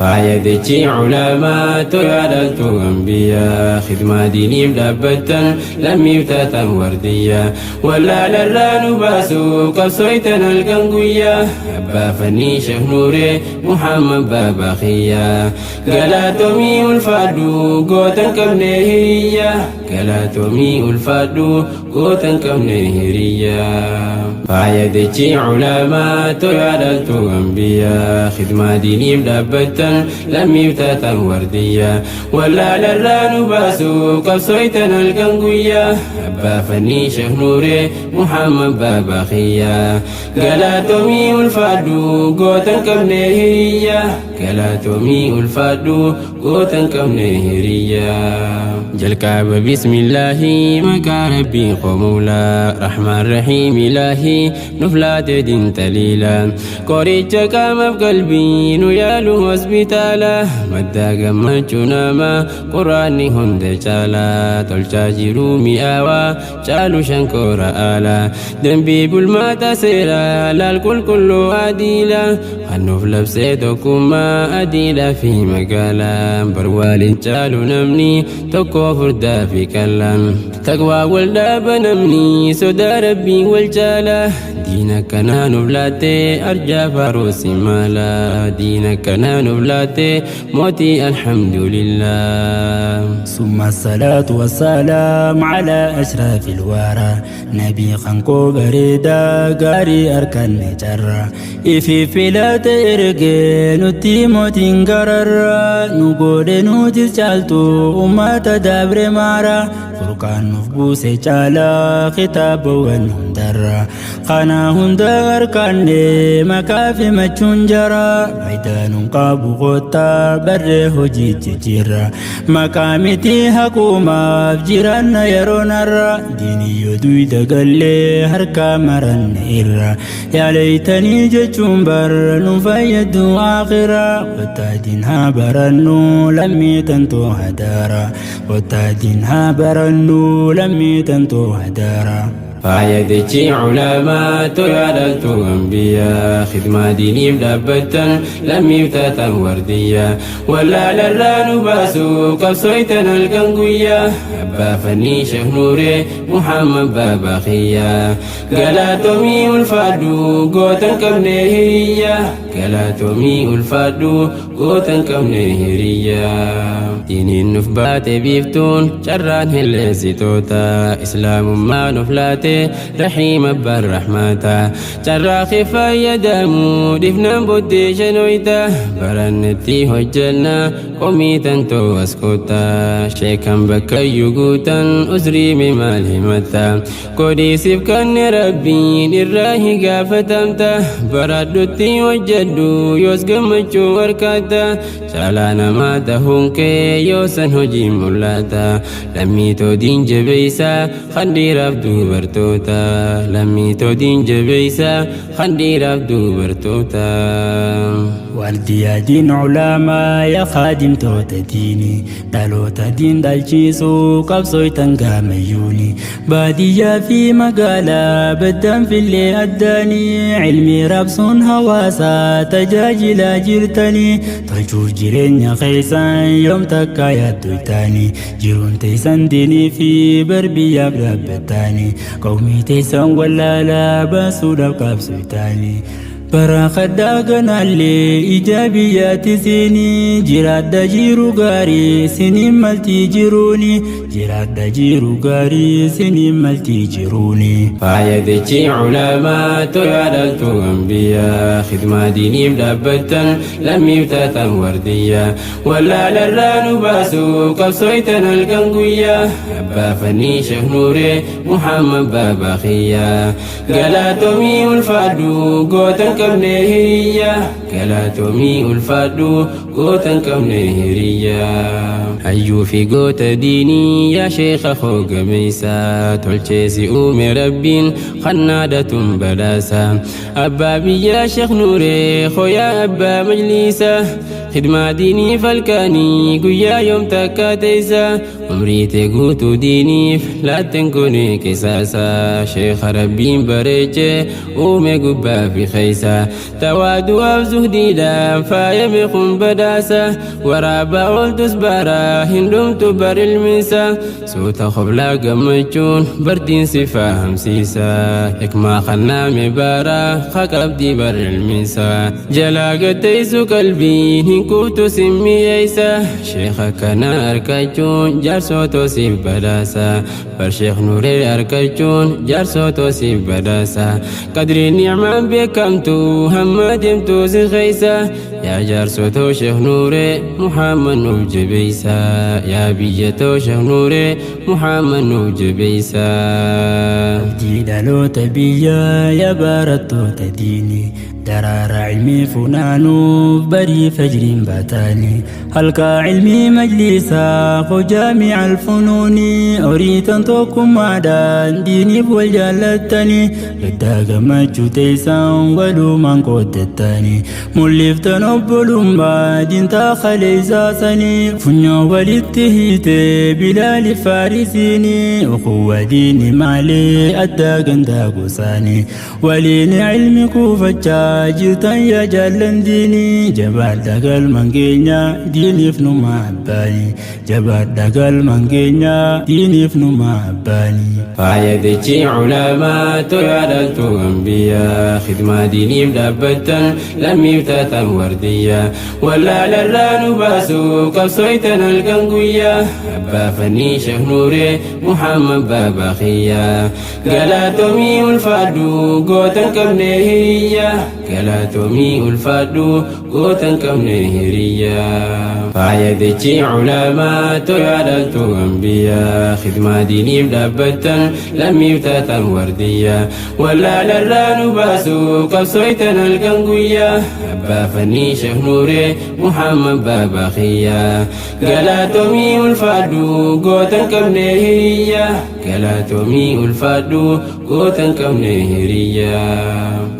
Faayadichi culamaa toyaadhaltu ambiyaa khidmaa diiniif dhaabbattan lammiif taatan wardiyyaa wallaalarraa nu baasu qabsooytan halkan guyyaa abbaa fannii Sheekh Nuuree Muhammad Baabaa Kiyyaa galaatomii ulfaadhu gootan qabne hiriyyaa galaatomii ulfaadhu gootan qabne hiriyyaa. Faayadichi culamaa toyaadhaltu ambiyaa khidmaa diiniif dhaabbattan lammiif taatan wardiyyaa wallaalarraa nu baasu qabsooytan halkan guyyaa abbaa fannii Sheekh Nuuree Muhammad Baabaa Kiyyaa galaatomii ulfaadhu gootan qabne hiriyyaa galaatomii ulfaadhu gootan qabne hiriyyaa. Jalqaba bismillaahi maqaa rabbii qomuulaa rahmaan rahiim ilaahii nuuf laate dintaliila qoricha qaamaaf qalbii nu yaalu hospitaala maddaa gammachuu namaa quraanni hunda caalaa tolchaa jiruu mi'aawaa caalu shankoora aala dambii bulmaata seeraa laal qulqulluu adiila hannuuf labsee tokkummaa adiidhaa fi magaalaa barwaaliin caalu namni tokko furdaa fi qallaan taqwaa wal dhaaba namni sodaa rabbii wal caala diina kanaa nuuf laattee arjaa faaruusi maala diina kanaa nuuf laattee mootii alhamdulillah. ثم الصلاة والسلام على أشرف الورى نبي خنقو بريدا غاري أركان جرى إفي فلات إرقي نتي موتين قرر نقول نوتي چالتو أمة دابر مارا فرقان نفبوس چالا خطاب ونهندر قنا هند أركان مكافي مچون جرى ميدان قابو غوتا بر هجي جيرا maqaamiti haquumaaf jiraanna yeroo narra diiniyyoo duyda gallee harkaa maranne irra yaaleeytanii jechuun bar nu fayyaddu aakhira qottaadiin haa barannu lammii tantoo hadaara qottaadiin haa barannu lammii tantoo hadaara. Faayadichi culamaa toyaadhaltu ambiyaa khidmaa diiniif dhaabbattan lammiif taatan wardiyyaa wallaalarraa nu baasu qabsooytan halkan guyyaa abbaa fannii Sheekh Nuuree Muhammad Baabaa Kiyyaa galaatomii ulfaadhu gootan qabne hiriyyaa galaatomii ulfaadhu gootan qabne hiriyyaa. Diiniin nuuf baate biiftuun carraan hilleessitoota islaamummaa nuuf laate rahiim abbaan rahmaata carraa kee fayyadamu dhifnaan booddee shanoyta barannetti hojjenna qomii tantoo as koota sheekan bakkayyuu guutan uzrii mee maal himatta kodiisiif kanne rabbiin irraa hi gaafatamta baradhutti hojjedhu yoos gammachuu harkatta caalaa namaa tahuun kee yoosan hojii mul'ata lammiitoo diin jabeeysaa kan dhiiraaf dubartoota lammiitoo diin jabeeysaa kan dhiiraaf dubartoota. Waldiyaa diin culamaa yaa khaadimtoota diinii dhaloota diin dhalchiisuu qabsooytan gaamayyuuni baadiyyaa fi magaalaa baddaan fillee addaanii cilmii raabsuun hawaasaa tajaajilaa jirtanii tolchuuf jireenya keessan yoom takka yaaddoytaanii jiruun teessan diinii fi barbiyyaaf dhaabbattaanii qawmii teessan wallaalaa baasuudhaaf qabsooytaanii. Bara kadhaa ganaallee ija biyyaatti siinii jiraadha jiru gaarii siniin maltii jiruuni jiraadha jiru gaarii siniin maltii jiruuni. Faayadichi culamaa toyaadhaltu ambiyaa khidmaa diiniif dhaabbattan lammiif taatan wardiyyaa wallaalarraa nu baasu qabsooytan halkan guyyaa abbaa fannii Sheekh Nuuree Muhammad Baabaa Kiyyaa galaatomii ulfaadhu gootan qabne hiriyyaa galaatomii ulfaadhu gootan qabne hiriyyaa. Hayyuu fi goota diinii yaa sheekha hoogameeysaa tolcheesi uume rabbiin kannaadhatun badhaasa abbaa biyyaa Sheekh Nuuree hoyaa abbaa majliisa khidmaa diinii falkaanii guyyaa yoom takka teeysa umrii tee guutuu diiniif laatten kun qisaasa sheekha rabbiin bareeche uume gubbaa fi keeysa tawaadu'aaf Zuhdiidhaan faayame kun badhaasa. Waraabaa ooltus baraa hin dhumtu bar ilmiinsa. Suuta qoblaa gammachuun bardiin si fahamsiisa. Hikmaa kannaame baraa haqabdii bar ilmiinsa. Jalaa gatteessu qalbiin hin kuutu simmiyeessa. Sheekha kana argachuun jaarsotoo siif badhaasa. Bar Sheekh Nuuree argachuun jaarsotoo siif badhaasa. Qadriin ni'maan beekamtu hamma deemtu si keessa. Yaa jaarsotoo Sheekh Nuuree Muhammad nuuf jabeessa. Yaa biyyatoo Sheekh Nuuree Muhammad nuuf jabeessa. Abdii dhaloota biyyaa, yaa barattoota diinii, daraara ilmii funaanuuf barii fajriin baataanii, halkaa ilmii majlisaa jaami'a alfunuunii horiitan tokkummaadhaan diiniif wal jaallattanii, gaddaa gammachuu teessan walumaan qooddattanii, mul'iftan obbolummaa diintaa kaleessaasanii, funyoo walitti hiitee bilaali faarisiinii, ukhuwwa diini maalee addaa gandaa gosaanii, waliin ilmi kuufachaa jirtan, yaa jaallan diinii, jabaadha galman keenya diiniif numa abbaanii, jabaadha galman keenya diiniif numa abbaanii. Faayadichi culamaa toyaadhaltu ambiyaa, khidmaa diiniif dhaabbattan lammiif taatan wardiyyaa, wallaalarraa nu baasu qabsooytan halkan guyyaa. Abbaa fannii Sheekh Nuuree Muhammad baabaa kiyyaa, galaatomii ulfaadhu gootan qabne hiriyyaa, galaatomii ulfaadhu gootan qabne hiriyyaa. Faayadichi culamaa toyaadhaltu ambiyaa, khidmaa diiniif dhaabbattan lammiif taatan wardiyyaa, wallaalarraa nu baasu qabsooytan halkan guyyaa. Abbaa fannii Sheekh Nuuree Muhammad baabaa kiyyaa, galaatomii ulfaadhu gootan qabne hiriyyaa, galaatomii ulfaadhu gootan qabne hiriyyaa.